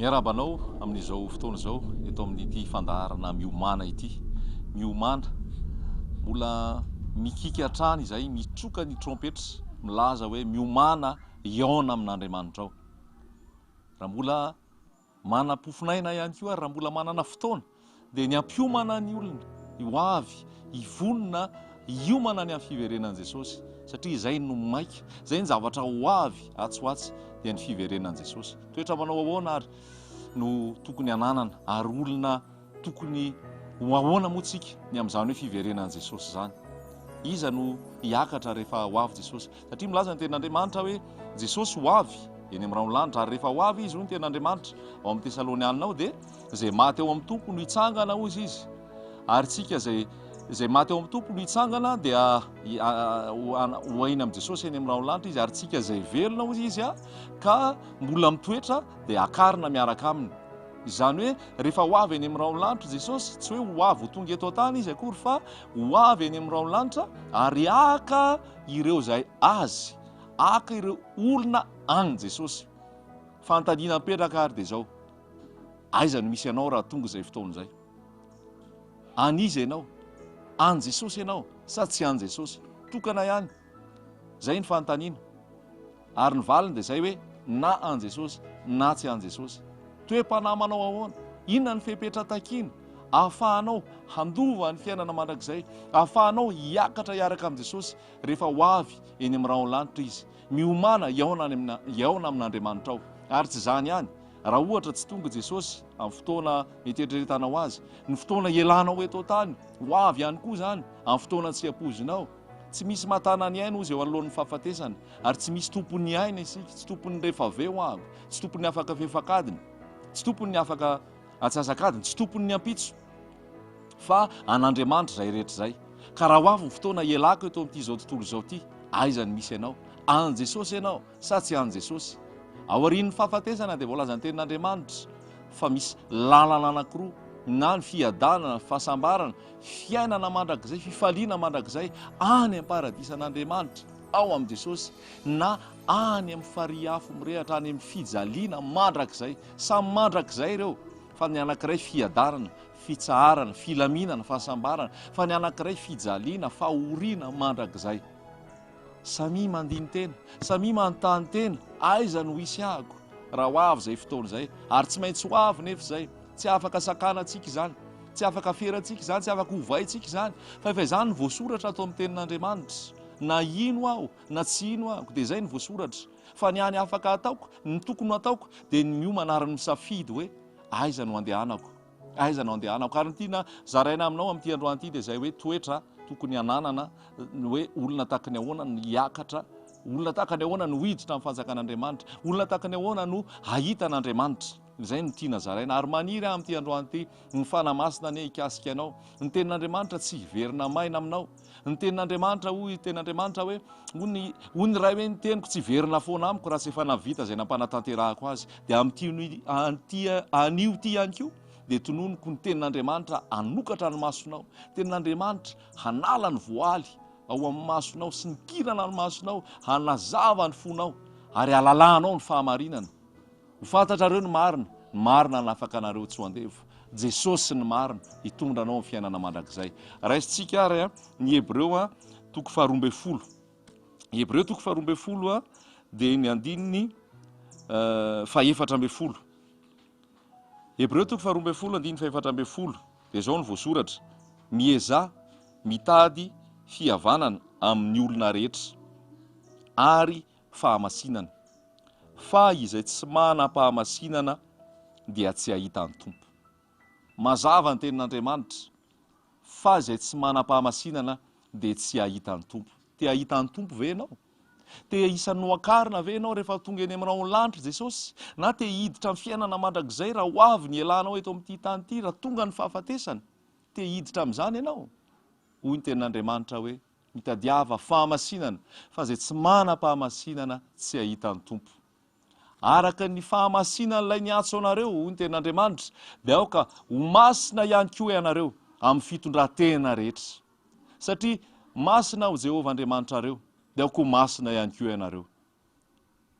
Miarahaba anao amin'izao fotoana izao eto amin'ity fandaharana Miomàna ity. Miomàna, mbola mikiky hatrany izahay, mitroka ny trompetra milaza hoe miomàna hihaona amin'Andriamanitrao. Raha mbola Manam-pofonaina ihany koa ary raha mbola manana fotoana dia ny hampiomana ny olona ho avy hivonona hiomana ny amin'ny fiverenan'i Jesosy satria izay no maika, izay ny zavatra ho avy atsy ho atsy dia ny fiverenan'i Jesosy. Toetra manao ahoana ary no tokony hananana ary olona Tokony ho ahoana moa tsika ny amin'izany hoe fiverenan'i Jesosy izany? Iza no hiakatra rehefa ho avy Jesosy? Satria milaza ny tenin'Andriamanitra hoe Jesosy ho avy eny amin'ny rahon'ny lanitra ary rehefa ho avy Izy hoy ny tenin'Andriamanitra ao amin'ny Tesalonianina ao dia izay maty ao amin'ny Tompo no hitsangana hoy Izy. Ary tsika izay izay maty ao amin'ny Tompo no hitsangana dia ho aina amin'i Jesosy eny amin'ny rahon'ny lanitra Izy ary tsika izay velona hoy Izy ka mbola mitoetra dia hakarina miaraka aminy. Izany hoe rehefa ho avy eny amin'ny rahon'ny lanitra Jesosy, tsy hoe ho avy ho tonga eto an-tany Izy akory fa ho avy eny amin'ny rahon'ny lanitra ary haka ireo izay Azy, haka ireo olona an'i Jesosy. Fanontaniana mipetraka ary dia izao, aiza no misy anao raha tonga izay fotoana izay? An'iza ianao? An'i Jesosy ianao sa tsy an'i Jesosy? Tokana ihany. Izay ny fanontaniana. Ary ny valiny dia izay hoe na an'i Jesosy na tsy an'i Jesosy. Toe-panahy manao ahoana? Inona ny fepetra takiana ahafahanao handova ny fiainana mandrakizay, ahafahanao hiakatra hiaraka amin'i Jesosy rehefa ho avy eny amin'ny rahon'ny lanitra Izy? Miomàna hihaona any amina, hihaona amin'Andriamanitrao. Ary tsy izany ihany, raha ohatra tsy tonga Jesosy amin'ny fotoana mety eritreretanao azy, ny fotoana hialanao eto an-tany, ho avy ihany koa izany amin'ny fotoana tsy ampoizinao. Tsy misy mahatana ny aina ozy eo anoloan'ny fahafatesana, ary tsy misy tompon'ny aina isika, tsy tompon'ny rehefa avy eo aho, tsy tompon'ny afaka fefak'adiny, tsy tompon'ny afaka atsasak'adiny, tsy tompon'ny ampitso, fa an'Andriamanitra izay rehetra izay. Ka raha ho avy ny fotoana hialako eto amin'ity izao tontolo izao ity, aiza no misy anao? An'i Jesosy ianao sa tsy an'i Jesosy? Aorian'ny fahafatesana dia voalazan'ny tenin'Andriamanitra fa misy lalana anankiroa, na ny fiadanana, fahasambarana, fiainana mandrakizay, fifaliana mandrakizay any am-paradisan'Andriamanitra ao amin'i Jesosy, na any amin'ny farihy afo mirehatra, any amin'ny fijaliana mandrakizay. Samy mandrakizay ireo, fa ny anankiray fiadanana, fitsaharana, filaminana, fahasambarana, fa ny anankiray fijaliana, fahoriana mandrakizay. Samia mandini-tena, samia manontany tena, aiza no hisy ahako raha ho avy izay fotoana izay? Ary tsy maintsy ho avy nefa izay. Tsy afaka sakanantsika izany, tsy afaka ferantsika izany, tsy afaka ovaintsika izany, fa efa izany no voasoratra ato amin'ny tenin'Andriamanitra. Na hino aho na tsy hino aho, dia izay no voasoratra. Fa ny hany afaka ataoko, ny tokony ho ataoko, dia ny miomana ary ny misafidy hoe aiza no andehanako. Aiza no andehanako? Ary ny tiana zaraina aminao amin'ity androany ity dia izay hoe toetra tokony hananana, ny hoe olona tahaka ny ahoana no hiakatra, olona tahaka ny ahoana no hiditra amin'ny fanjakan'Andriamanitra, olona tahaka ny ahoana no hahita an'Andriamanitra. Izay no tiana zaraina. Ary maniry aho amin'ity androany ity, ny Fanahy Masina anie hikasika anao. Ny tenin'Andriamanitra tsy hiverina maina aminao. Ny tenin'Andriamanitra, hoy tenin'Andriamanitra hoe, hoy ny, hoy ny Ray hoe ny teniko tsy hiverina foana amiko raha tsy efa nahavita izay nampanatanterahako azy. Dia amin'ity an'ity anio ity ihany koa dia tononiko ny tenin'Andriamanitra hanokatra ny masonao. Tenin'Andriamanitra hanala ny voaly ao amin'ny masonao sy ny kirana ny masonao, hanazava ny fonao ary halalahanao ny fahamarinana. Ho fantatrareo ny marina, ny marina hanafaka anareo tsy ho andevo. Jesosy ny marina, hitondra anao amin'ny fiainana mandrakizay. Raisintsika ary ny Hebreo toko faha-12. Hebreo toko faha-12 dia ny andininy faha-14. Hebreo toko faha-12 andininy faha-14 dia izao no voasoratra, Miezaha mitady fihavanana amin'ny olona rehetra ary fahamasinana, fa izay tsy manam-pahamasinana dia tsy hahita ny Tompo. Mazava ny tenin'Andriamanitra, fa izay tsy manam-pahamasinana dia tsy hahita ny Tompo. Te hahita ny Tompo ve ianao? Te isan'ny nohakarina ve ianao rehefa tonga eny amin'ny rahon'ny lanitra Jesosy? Na te hiditra amin'ny fiainana mandrakizay raha ho avy ny hialanao eto amin'ity tany ity, raha tonga ny fahafatesana? Te hiditra amin'izany ianao? Hoy ny tenin'Andriamanitra hoe, Mitadiava fahamasinana, fa izay tsy manam-pahamasinana tsy hahita ny Tompo. Araka ny fahamasinan'ilay niantso anareo, hoy ny tenin'Andriamanitra, dia aoka ho masina ihany koa ianareo amin'ny fitondran-tena rehetra. Satria masina Aho Jehovah Andriamanitrareo, dia aoka ho masina ihany koa ianareo.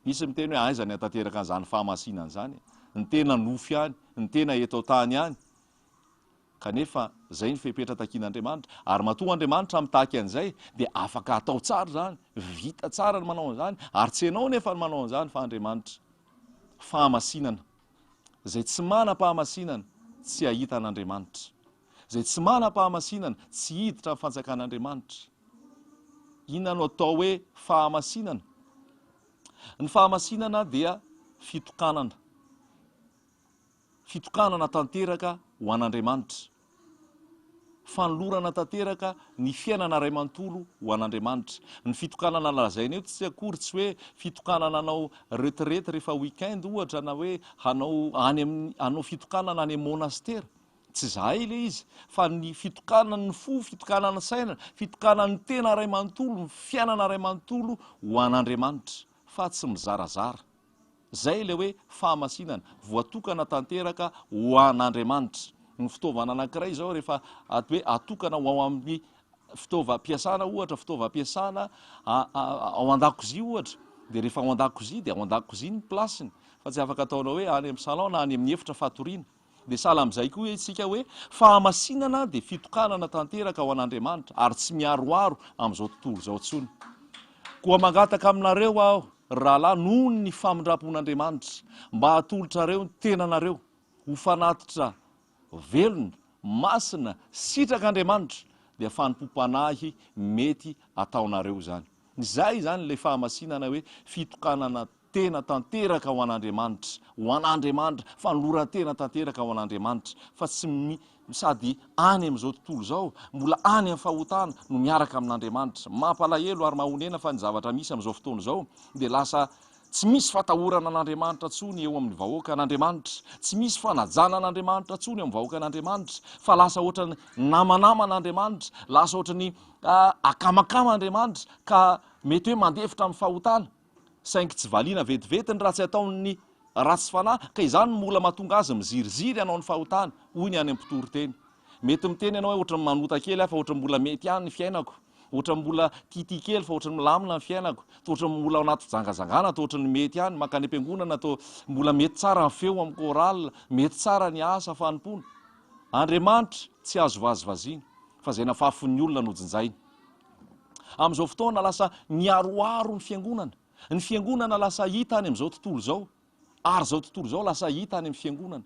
Misy miteny hoe aiza ny hahatanteraka an'izany fahamasinana izany e? ny tena nofo ihany, ny tena eto an-tany ihany. Kanefa izay ny fepetra takian'Andriamanitra. Ary matoa Andriamanitra mitaky an'izay dia afaka atao tsara izany, vita tsara ny manao an'izany, ary tsy ianao nefa no manao an'izany fa Andriamanitra. Fahamasinana. Izay tsy manam-pahamasinana tsy hahita an'Andriamanitra. Izay tsy manam-pahamasinana tsy hiditra amin'ny fanjakan'Andriamanitra. Inona no atao hoe fahamasinana? Ny fahamasinana dia fitokanana. Fitokanana tanteraka ho an'Andriamanitra. Fanolorana tanteraka ny fiainana iray manontolo ho an'Andriamanitra. Ny fitokanana lazaina eto tsy akory tsy hoe fitokanana hanao retraite rehefa week-end ohatra na hoe hanao any amin'ny hanao fitokanana any amin'ny monastera. Tsy izahay ilay izy fa ny fitokanan'ny fo, fitokanan'ny saina, fitokanan'ny tena iray manontolo, ny fiainana iray manontolo ho an'Andriamanitra fa tsy mizarazara. Izay ilay hoe fahamasinana, voatokana tanteraka ho an'Andriamanitra. Ny fitaovana anankiray izao rehefa hoe atokana ho ao amin'ny fitaovam-piasana ohatra, fitaovam-piasana ao an-dakozia ohatra, dia rehefa ao an-dakozia dia ao an-dakozia ny place-ny, fa tsy afaka ataonao hoe any amin'ny salon na any amin'ny efitra fatoriana. Dia sahala amin'izay koa isika hoe fahamasinana dia fitokanana tanteraka ho an'Andriamanitra ary tsy miharoharo amin'izao tontolo izao intsony. Koa mangataka aminareo aho, ry rahalahy, noho ny famindram-pon'Andriamanitra, mba hatolotrareo ny tenanareo ho fanatitra velona, masina, sitrak'Andriamanitra, dia fanompoam-panahy mety ataonareo izany. Izay izany ilay fahamasinana hoe fitokanana tena tanteraka ho an'Andriamanitra, ho an'Andriamanitra, fanoloran-tena tanteraka ho an'Andriamanitra, fa tsy mi, sady any amin'izao tontolo izao, mbola any amin'ny fahotana no miaraka amin'Andriamanitra. Mampalahelo ary mahonena fa ny zavatra misy amin'izao fotoana izao dia lasa tsy misy fatahorana an'Andriamanitra intsony eo amin'ny vahoakan'Andriamanitra, tsy misy fanajana an'Andriamanitra intsony eo amin'ny vahoakan'Andriamanitra, fa lasa ohatran'ny namanamana Andriamanitra, lasa ohatran'ny akamakama Andriamanitra, ka mety hoe mandefitra amin'ny fahotana. Saingy tsy valiana vetivety ny ratsy ataon'ny ratsy fanahy, ka izany no mbola mahatonga azy miziriziry hanao ny fahotana, hoy ny any amin'ny mpitoriteny. Mety miteny ianao hoe ohatran'ny manota kely aho fa ohatran'ny mbola mety ihany ny fiainako, ohatran'ny mbola tiatia kely fa ohatran'ny milamina ny fiainako, toa ohatran'ny mbola ao anaty fijangajangana toa ohatran'ny mety ihany, mankany am-piangonana toa mbola mety tsara ny feo amin'ny chorale, mety tsara ny asa fanompoana. Andriamanitra tsy azo vazivaziana, fa izay nafafin'ny olona no jinjainy. Amin'izao fotoana lasa miharoharo ny fiangonana. Ny fiangonana lasa hita any amin'izao tontolo izao. Ary izao tontolo izao lasa hita any amin'ny fiangonana.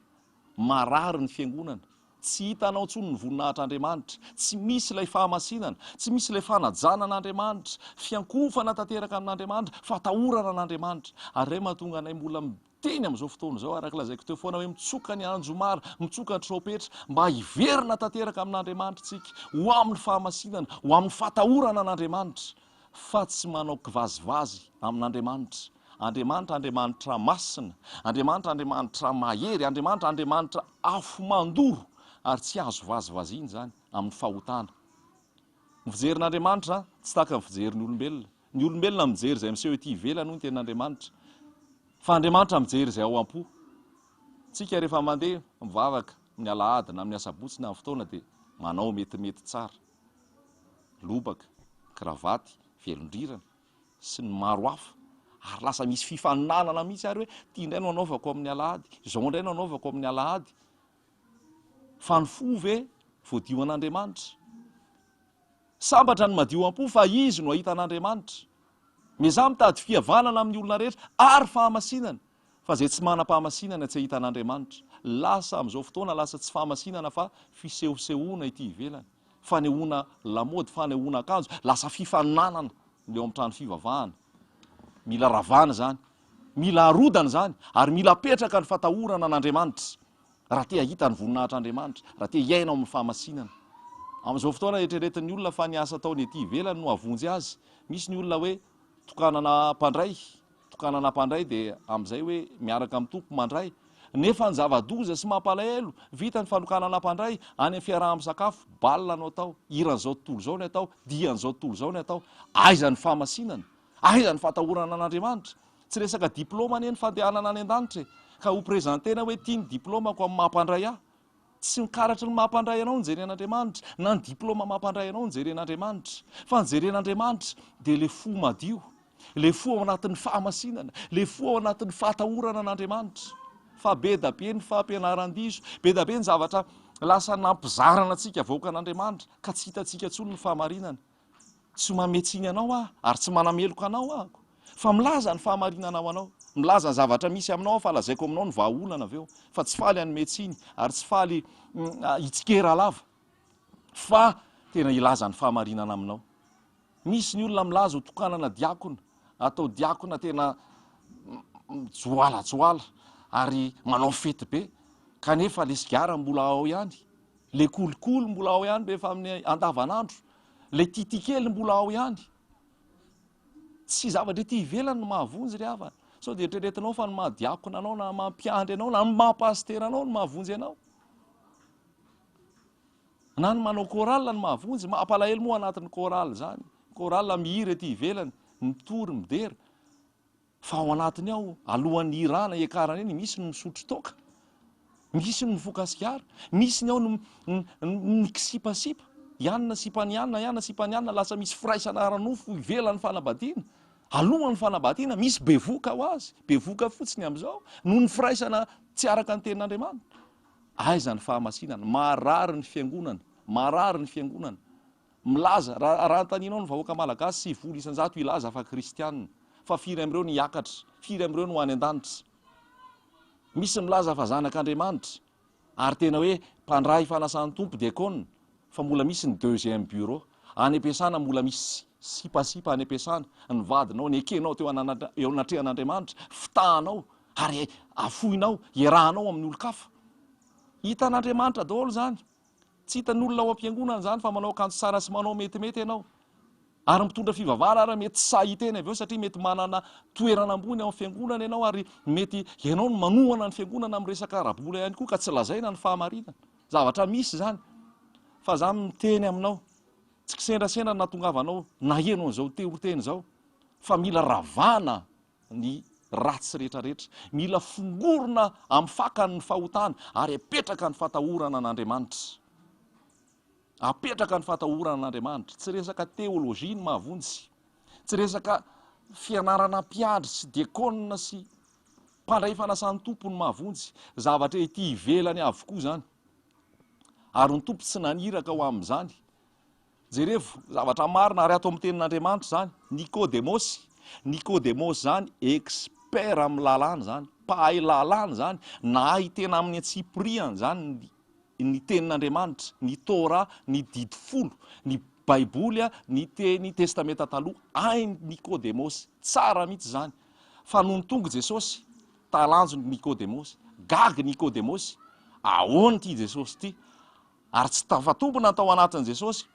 Marary ny fiangonana. Tsy hitanao intsony ny voninahitr'Andriamanitra. Tsy misy ilay fahamasinana. Tsy misy ilay fanajana an'Andriamanitra. Fiankohofana tanteraka amin'Andriamanitra. Fatahorana an'Andriamanitra. Ary izay mahatonga anay mbola Teny amin'izao fotoana izao, araka lazaiko teo foana hoe mitsoka ny anjomara, mitsoka ny trompetra, mba hiverina tanteraka amin'Andriamanitra isika, ho amin'ny fahamasinana, ho amin'ny fatahorana an'Andriamanitra, fa tsy manao kivazivazy amin'Andriamanitra. Andriamanitra Andriamanitra masina, Andriamanitra Andriamanitra mahery, Andriamanitra Andriamanitra afo mandoro, ary tsy azo vazivaziana izany amin'ny fahotana. Ny fijerin'Andriamanitra tsy tahaka ny fijerin'ny olombelona. Ny olombelona mijery izay miseho ety ivelany hoy ny tenin'Andriamanitra. Fa Andriamanitra mijery izay ao am-po. Tsika rehefa mandeha mivavaka amin'ny alahady na amin'ny asabotsy na amin'ny fotoana dia manao metimety tsara. Lobaka, kravaty, velondrirana sy ny maro hafa. Ary lasa misy fifaninanana mihitsy ary hoe ity indray no anaovako amin'ny alahady, izao indray no anaovako amin'ny alahady. Fa ny fo ve voadio an'Andriamanitra? Sambatra ny madio am-po fa izy no hahita an'Andriamanitra. Miezaha mitady fihavanana amin'ny olona rehetra ary fahamasinana, fa izay tsy manam-pahamasinana tsy hahita an'Andriamanitra. Lasa amin'izao fotoana lasa tsy fahamasinana fa fisehosehoana ety ivelany, fanehoana lamaody, fanehoana akanjo, lasa fifaninanana ny eo amin'ny trano fivavahana. Mila ravana izany, mila arodana izany ary mila apetraka ny fatahorana an'Andriamanitra. Raha te hahita ny voninahitr'Andriamanitra, raha te hiaina ao amin'ny fahamasinana. Amin'izao fotoana eritreretin'ny olona fa ny asa ataony ety ivelany no hahavonjy azy. Misy ny olona hoe tokanana mpandray, tokanana mpandray dia amin'izay hoe miaraka amin'ny Tompo mandray. Nefa ny zava-doza sy mampalahelo, vita ny fanokanana mpandray, any amin'ny fiaraha-misakafo, bal no atao, hiran'izao tontolo izao ny atao, dian'izao tontolo izao ny atao. Aiza ny fahamasinana? Aiza ny fatahorana an'Andriamanitra? Tsy resaka diploma anie ny fandehanana any an-danitra e! Ka ho presenter-na hoe ity ny diplomako amin'ny maha mpandray ahy. Tsy ny karatry ny maha mpandray anao no jeren'Andriamanitra, na ny diploma maha mpandray anao no jeren'Andriamanitra. Fa ny jeren'Andriamanitra dia ilay fo madio, ilay fo ao anatin'ny fahamasinana, ilay fo ao anatin'ny fahatahorana an'Andriamanitra. Fa be da be ny fampianaran-diso, be da be ny zavatra lasa nampizarana antsika vahoakan'Andriamanitra ka tsy hitantsika intsony ny fahamarinana. Tsy manome tsiny anao aho ary tsy manameloka anao aho fa milaza ny fahamarinana ho anao. Milaza ny zavatra misy aminao aho fa lazaiko aminao ny vahaolana avy eo fa tsy faly hanome tsiny ary tsy faly hitsikera lava fa tena hilaza ny fahamarinana aminao. Misy ny olona milaza ho tokanana diakona, atao diakona tena mijoalajoala ary manao fety be kanefa le sigara mbola ao ihany, le kolikoly mbola ao ihany rehefa amin'ny andavanandro, le titi kely mbola ao ihany. Tsy zavatra ety ivelany no mahavonjy ry havana. Sao dia eritreretinao fa ny maha diakona anao na maha mpiandry anao na ny maha pasitera anao no mahavonjy anao. Na ny manao chorale no mahavonjy, mampalahelo moa anatin'ny chorale izany. Chorale mihira ety ivelany, mitory, midera. Fa ao anatiny ao, alohan'ny hirana hiakarana eny, misy ny misotro toaka, misy ny mifoka sigara, misy ny ao no mikisipasipa, ianona sipan'i anona, ianona sipan'i anona, lasa misy firaisana ara-nofo ivelan'ny fanambadiana. Alohan'ny fanambadiana, misy bevoka ho azy, bevoka fotsiny amin'izao, noho ny firaisana tsy araka ny tenin'Andriamanitra. Aiza ny fahamasinana? Marary ny fiangonana, marary ny fiangonana. Milaza, raha raha antaninao ny vahoaka malagasy, 90% hilaza fa kristianina. Fa firy amin'ireo no hiakatra? Firy amin'ireo no ho any an-danitra? Misy milaza fa zanak'Andriamanitra, ary tena hoe mpandray fanasan'ny Tompo, diakona, fa mbola misy ny deuxième bureau. Any am-piasana mbola misy sipasipa any am-piasana, ny vadinao nekenao teo eo anatrehan'Andriamanitra, fitahanao ary afoinao, iarahanao amin'ny olon-kafa. Hitan'Andriamanitra daholo izany. Tsy hitan'ny olona ao am-piangonana izany fa manao akanjo tsara sy manao metimety ianao. Ary mitondra fivavahana ary mety tsy sahy hiteny avy eo satria mety manana toerana ambony ao amin'ny fiangonana ianao ary mety ianao no manohana ny fiangonana amin'ny resaka ara-bola ihany koa ka tsy lazaina ny fahamarinana. Zavatra misy izany. Fa za miteny aminao, tsy kisendrasendra ny nahatongavanao naheno an'izao teoriteny izao fa mila ravana ny ratsy rehetrarehetra. Mila fongorona amin'ny fakany ny fahotana ary apetraka ny fatahorana an'Andriamanitra. Apetraka ny fatahorana an'Andriamanitra. Tsy resaka teolojia ny mahavonjy. Tsy resaka fianarana mpiandry sy diakona sy mpandray fanasan'ny Tompo ny mahavonjy. Zavatra ety ivelany avokoa izany. Ary ny Tompo tsy naniraka ho amin'izany. Jerevo, zavatra marina ary ato amin'ny tenin'Andriamanitra izany. Nikodemosy, Nikodemosy izany expert amin'ny lalàna izany, mpahay lalàna izany, nahay tena amin'ny antsipiriany izany ny, ny tenin'Andriamanitra, ny Torah, ny didy folo, ny Baiboly, ny teny Testamenta Taloha, hain'i Nikodemosy tsara mihitsy izany. Fa nony tonga Jesosy, talanjony Nikodemosy, gaga Nikodemosy, ahoana ity Jesosy ity? Ary tsy tafatombina tao anatin'i Jesosy,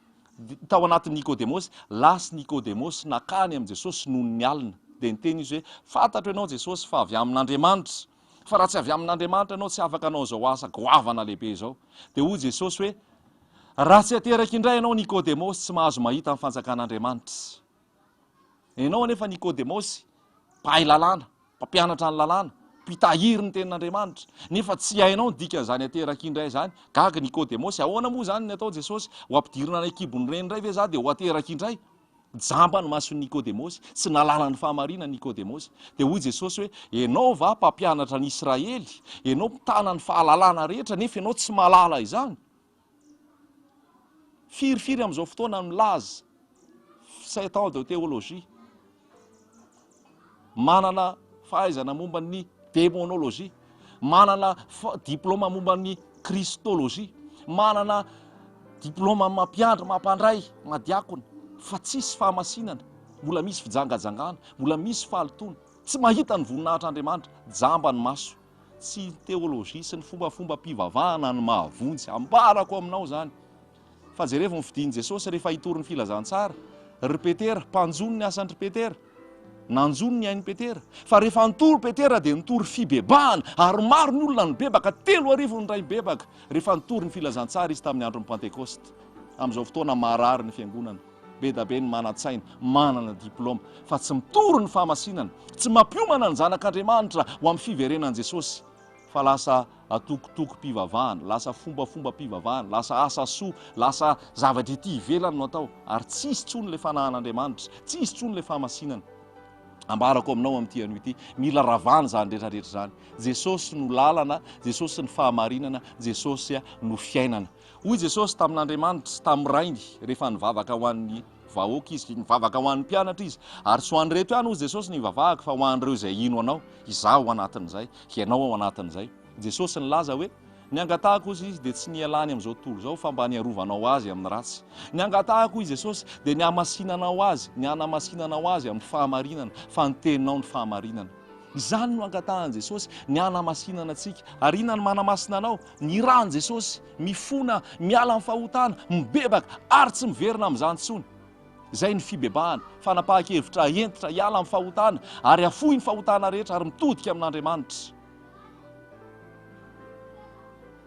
tao anatin'i Nikodemosy, lasa Nikodemosy nakany amin'i Jesosy nony ny alina. Dia niteny izy hoe, Fantatro ianao Jesosy fa avy amin'Andriamanitra, fa raha tsy avy amin'Andriamanitra ianao tsy afaka hanao izao asa goavana lehibe izao. Dia hoy Jesosy hoe, Raha tsy ateraka indray ianao Nikodemosy tsy mahazo mahita ny fanjakan'Andriamanitra. Ianao anefa Nikodemosy, mpahay lalàna, mpampianatra ny lalàna, mpitahiry ny tenin'Andriamanitra, nefa tsy hainao ny dikan'izany ateraka indray izany. Gaga Nikodemosy, ahoana moa izany ny atao Jesosy? Ho ampidirina any an-kibon'ny reny indray ve za dia ho ateraka indray? Jamba ny mason'i Nikodemosy, tsy nahalala ny fahamarinana Nikodemosy. Dia hoy Jesosy hoe, Ianao va mpampianatra ny Israely? Ianao mpitana ny fahalalana rehetra, nefa ianao tsy mahalala izany? Firy firy amin'izao fotoana no milaza sept ans de théologie, manana fahaizana momba ny démonologie, manana diplôme momba ny christologie, manana diplôme mampiandry, mampandray, madiakona, fa tsisy fahamasinana, mbola misy fijangajangana, mbola misy fahalotoana, tsy mahita ny voninahitr'Andriamanitra, jamba ny maso. Tsy ny teolojia sy ny fombafombam-pivavahana no mahavonjy. Ambarako aminao izany. Fa jerevo ny fidin'i Jesosy rehefa hitory ny filazantsara. Ry Petera, mpanjono ny asan-dry Petera. Nanjono ny ain'i Petera. Fa rehefa nitory Petera dia nitory fibebahana, ary maro ny olona nibebaka, 3000 ny iray nibebaka, rehefa nitory ny filazantsara izy tamin'ny andron'ny Pantekosta. Amin'izao fotoana marary ny fiangonana. Be da be ny manan-tsaina, manana diplaoma, fa tsy mitory ny fahamasinana, tsy mampiomana ny zanak'Andriamanitra ho amin'ny fiverenan'i Jesosy, fa lasa atokotokom-pivavahana, lasa fombafombam-pivavahana, lasa asa soa, lasa zavatra ety ivelany no atao, ary tsy hisy intsony ilay fanahin'Andriamanitra, tsy hisy intsony ilay fahamasinana. Ambarako aminao amin'ity anio ity, mila ravana izany rehetra rehetra izany. Jesosy no lalana, Jesosy ny fahamarinana, Jesosy no fiainana. Hoy Jesosy tamin'Andriamanitra, tamin'ny Rainy, rehefa nivavaka ho an'ny vahoaka Izy, nivavaka ho an'ny mpianatra Izy. Ary tsy ho an'ireto ihany hoy Jesosy no ivavahako fa ho an'ireo izay hino Anao. Izaho ao anatin'izay, Ianao ao anatin'izay. Jesosy nilaza hoe, Ny angatahako hoy Izy dia tsy ny hialany amin'izao tontolo izao fa mba ny hiarovanao azy amin'ny ratsy. Ny angatahako hoy Jesosy dia ny hamasinanao azy, ny hanamasinanao azy amin'ny fahamarinana, fa ny teninao ny fahamarinana. Izany no angatahan'i Jesosy, ny hanamasinana antsika. Ary inona no manamasina anao? Ny ran'i Jesosy. Mifona, miala amin'ny fahotana, mibebaka ary tsy miverina amin'izany intsony. Izay ny fibebahana, fanapahan-kevitra hentitra hiala amin'ny fahotana ary hafoy ny fahotana rehetra ary mitodika amin'Andriamanitra.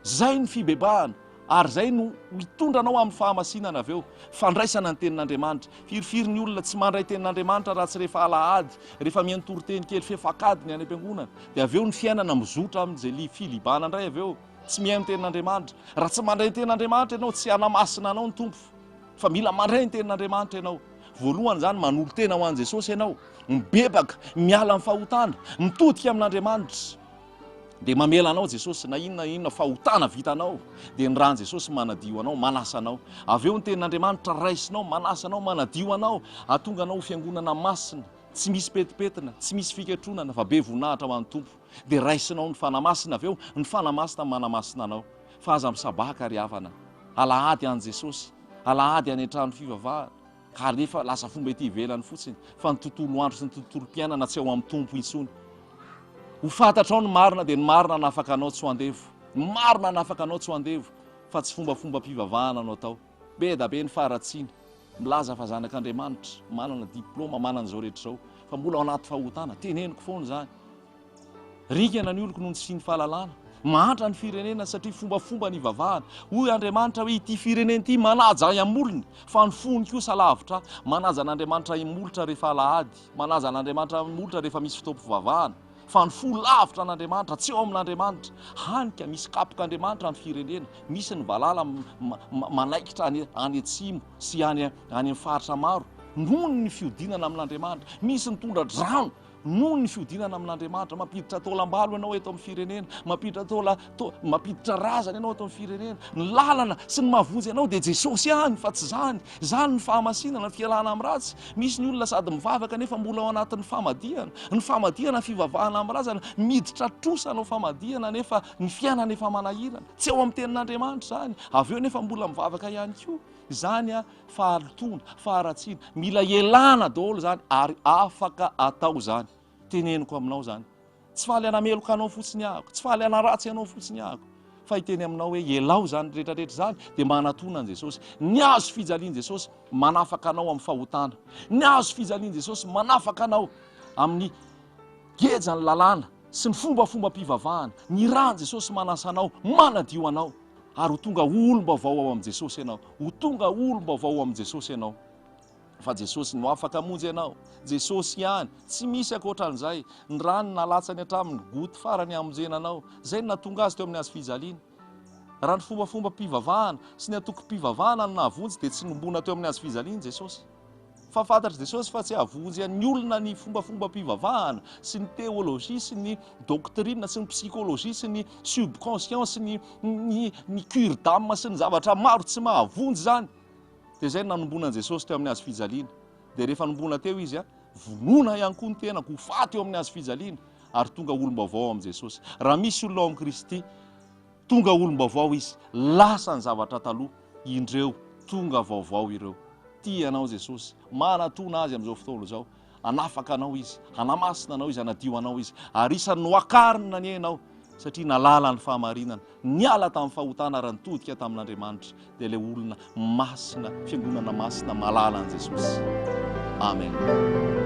Izay ny fibebahana ary izay no hitondra anao amin'ny fahamasinana avy eo, fandraisana ny tenin'Andriamanitra. Firifiry ny olona tsy mandray tenin'Andriamanitra raha tsy rehefa alahady, rehefa mihaino toriteny kely fefak'adiny any am-piangonana, dia avy eo ny fiainana mizotra amin'izay filibana indray avy eo, tsy mihaino tenin'Andriamanitra. Raha tsy mandray ny tenin'Andriamanitra ianao, tsy hanamasina anao ny Tompo, fa mila mandray ny tenin'Andriamanitra ianao. Voalohany izany, manolo-tena ho an'i Jesosy ianao, mibebaka, miala amin'ny fahotana, mitodika amin'Andriamanitra. Dia mamela anao Jesosy, na inona na inona fahotana vitanao, dia ny ran'i Jesosy manadio anao, manasa anao. Avy eo ny tenin'Andriamanitra raisinao, manasa anao, manadio anao, hahatonga anao ho fiangonana masina, tsy misy petipetina, tsy misy fiketronana, fa be voninahitra ho an'ny Tompo. Dia raisinao ny Fanahy Masina avy eo, ny Fanahy Masina manamasina anao. Fa aza misabaka ry havana. Alahady an'i Jesosy, alahady any an-trano fivavahana. Ka alefa lasa fomba ety ivelany fotsiny fa ny tontolo andro sy ny tontolom-piainana tsy ao amin'ny Tompo intsony. Ho fantatrao ny marina dia ny marina hanafaka anao tsy ho andevo. Ny marina hanafaka anao tsy ho andevo fa tsy fombafombam-pivavahana no atao. Be da be ny faharatsiana. Milaza fa zanak'Andriamanitra, manana diploma, manana izao rehetra izao fa mbola ao anaty fahotana. Teneniko foana izany. Ringana ny oloko noho ny tsy fisian'ny fahalalana. Mahantra ny firenena satria fombafomba ny ivavahana. Hoy Andriamanitra hoe ity firenena ity manaja ahy am-molony fa ny fony kosa lavitra ahy. Manaja an'Andriamanitra imolotra rehefa alahady, manaja an'Andriamanitra imolotra rehefa misy fotoam-pivavahana, fa ny fo lavitra an'Andriamanitra, tsy eo amin'Andriamanitra. Hany ka misy kapok'Andriamanitra ny firenena, misy ny valala manaikitra any any atsimo sy any any amin'ny faritra maro noho ny fiodinana amin'Andriamanitra. Misy ny tondra-drano Noho ny fihodinana amin'Andriamanitra, mampiditra taolam-balo ianao eto amin'ny firenena, mampiditra taola, to, mampiditra razana ianao eto amin'ny firenena. Ny lalana sy ny mahavonjy anao dia Jesosy ihany fa tsy izany. Izany ny fahamasinana, ny fialana amin'ny ratsy. Misy ny olona sady mivavaka nefa mbola ao anatin'ny famadihana. Ny famadihana, fivavahana amin'ny razana, miditra trosa hanao famadihana nefa ny fiainana efa manahirana. Tsy ao amin'ny tenin'Andriamanitra izany. Avy eo nefa mbola mivavaka ihany koa. Izany a. Fahalotoana, faharatsiana, mila ialana daholo izany ary afaka atao izany. Teneniko aminao izany. Tsy faly hanameloka anao fotsiny ahako, tsy faly hanaratsy anao fotsiny ahako, fa hiteny aminao hoe ialao izany rehetra rehetra izany dia manatona an'i Jesosy. Ny hazo fijalian'i Jesosy manafaka anao amin'ny fahotana. Ny hazo fijalian'i Jesosy manafaka anao amin'ny gejan'ny lalàna sy ny fombafombam-pivavahana. Ny ran'i Jesosy manasa anao, manadio anao. Ary ho tonga olom-baovao ao amin'i Jesosy ianao. Ho tonga olom-baovao ao amin'i Jesosy ianao. Fa Jesosy no afaka hamonjy anao. Jesosy ihany. Tsy misy ankoatran'izay. Ny rany nalatsany hatramin'ny goutte farany hamonjena anao. Izay no nahatonga azy teo amin'ny hazo fijaliana. Raha ny fombafombam-pivavahana sy ny antokom-pivavahana no nahavonjy dia tsy nombona teo amin'ny hazo fijaliana Jesosy. Fa fantatr'i Jesosy fa tsy hahavonjy an'ny olona ny fombafombam-pivavahana sy ny théologie sy ny doctrine sy ny psychologie sy ny subconscient sy ny ny ny cure d'âme sy ny zavatra maro tsy mahavonjy izany. Dia izay no nanomboana an'i Jesosy teo amin'ny hazo fijaliana. Dia rehefa nombona teo izy, vonoina ihany koa ny tenako ho faty eo amin'ny hazo fijaliana ary tonga olom-baovao ao amin'i Jesosy. Raha misy olona ao amin'i Kristy, tonga olom-baovao izy, lasa ny zavatra taloha, indreo tonga vaovao ireo. Tia anao Jesosy, manatona Azy amin'izao fotoana izao. Hanafaka anao Izy, hanamasina anao Izy, hanadio anao Izy. Ary isan'ny nohakarina anie ianao, satria nalala ny fahamarinana, niala tamin'ny fahotana ary nitodika tamin'Andriamanitra, dia ilay olona masina, fiangonana masina malala an'i Jesosy. Amen.